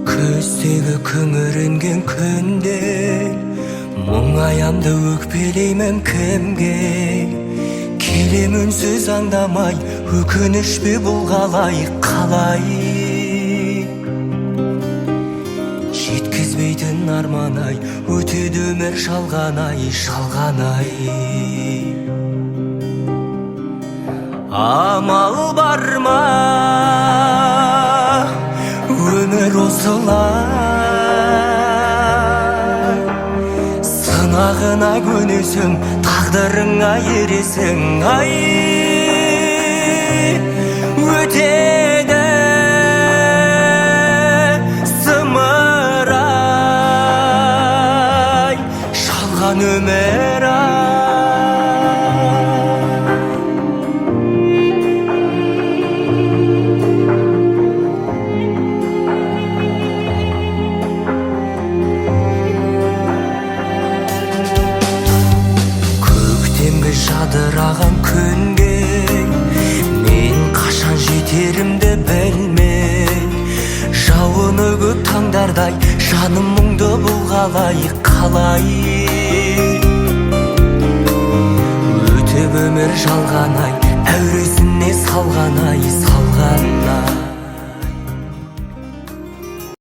Күздегі күңіренген күнде мұңаямды, өкпелеймін кімге? Келем үнсіз аңдамай, өкініш пе бұл, қалай, қалай? Жеткізбейтін арман ай, өтеді өмір жалған ай, жалған ай. Амал бар ма, өмір осылай, сынағына көнесің, тағдырыңа ересің ай. Өтеді зымырай жалған өмір ай. Көктемгі жадыраған күнге мен қашан жетерімді білмей, жауыны көп таңдардай жаным мұңды, бұл қалай, қалай? Өтіп өмір жалған ай, әуресіне салған ай, салған ай.